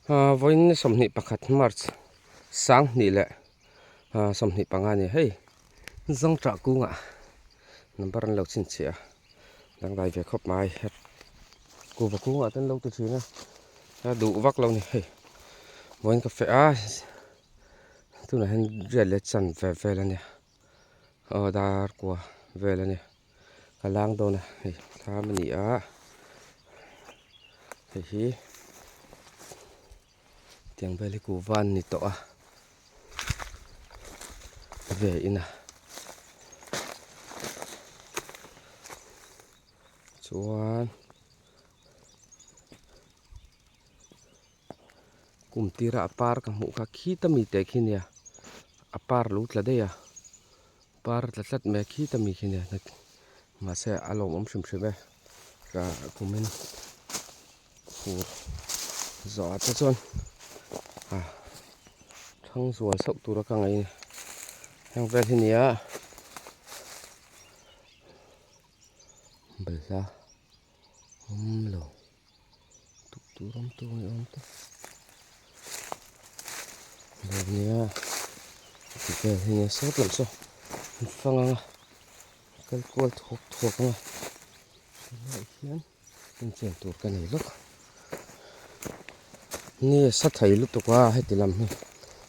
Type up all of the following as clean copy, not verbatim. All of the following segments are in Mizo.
Vawiin 21 March 20 leh 25 a ni hei Zawngṭah kungah number an lo chhinchhiah a dangdai ve khawp mai kuhva kungah te an lo ti thin a a duh vak lo a ni hei vawiin ka feh a tunah hian riat leh chan ve vel a nia aw dar kua vel a nia ka lang dawn a hei thlam a ni a hei hi tiang vel hi kuhva an ni tawh a ve in a chuan kum tira a par ka hmuh kha khita mi teh khi nia a par lo tla daih a. Par tla tlat mai a khita mi khi nia mahse a lawmawm hrim hrim e ka kumin fur zawh ah te chuan ah thang zual sauh tura ka ngaih a ni heng vel hi nia balhla awm lo tuk tur awm tur ni awm tak lo nia ti vel hi nia sawt lam saw an fang ang a kal kual thuak thuak ang a tunah hian inchen tur ka nei lawk ni sa thei lutuk a heti lam hi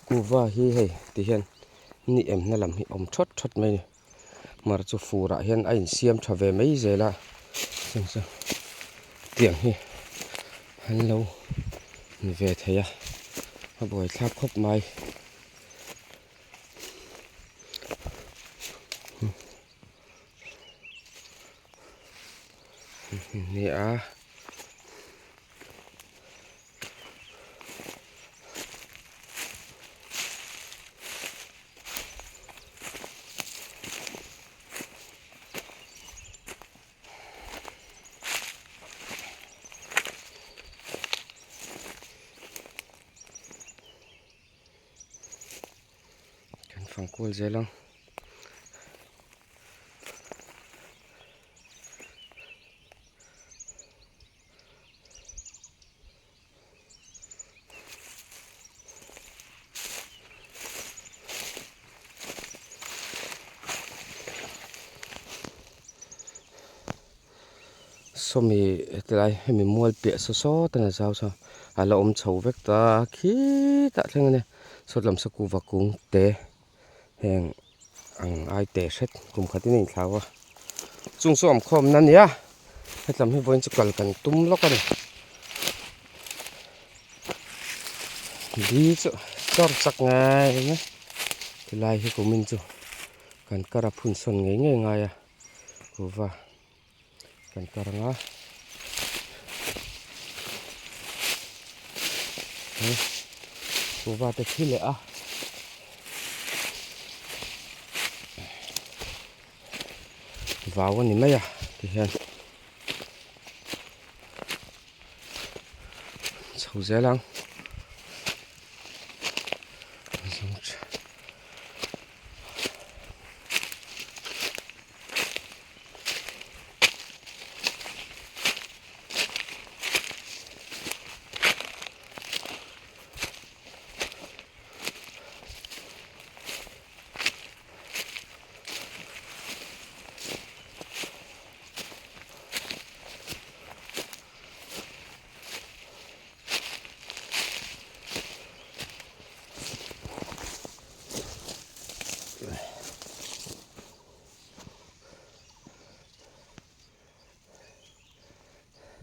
kuhva hi hei ti hian ni emna lam hi awm thawt thawt mai a ni. Mar chu fur ah hian a insiam tha ve mai zel a chung chu tiang hi an lo ni ve thei a a buaithlak khawp mai nia. Kan fang kual zel ang. Sawmi hetilai hemi mual piah saw saw ten a zau saw a la awm chho vek ta khitah thleng a nia sawt lam saw kuhva kung te heng ang ai teh hret kum khatin a inthlau a chung chu awm khawmna a nia hetlam hi vawiin chu kal kan tum lawk a ni di chu chawr chak ngai mai tilai hi kumin chu kan kar a phun sawn ngei ngei ngai a kuhva kan kar anga kuhva te thi leh a vau a ni mai a tihian chho zel ang.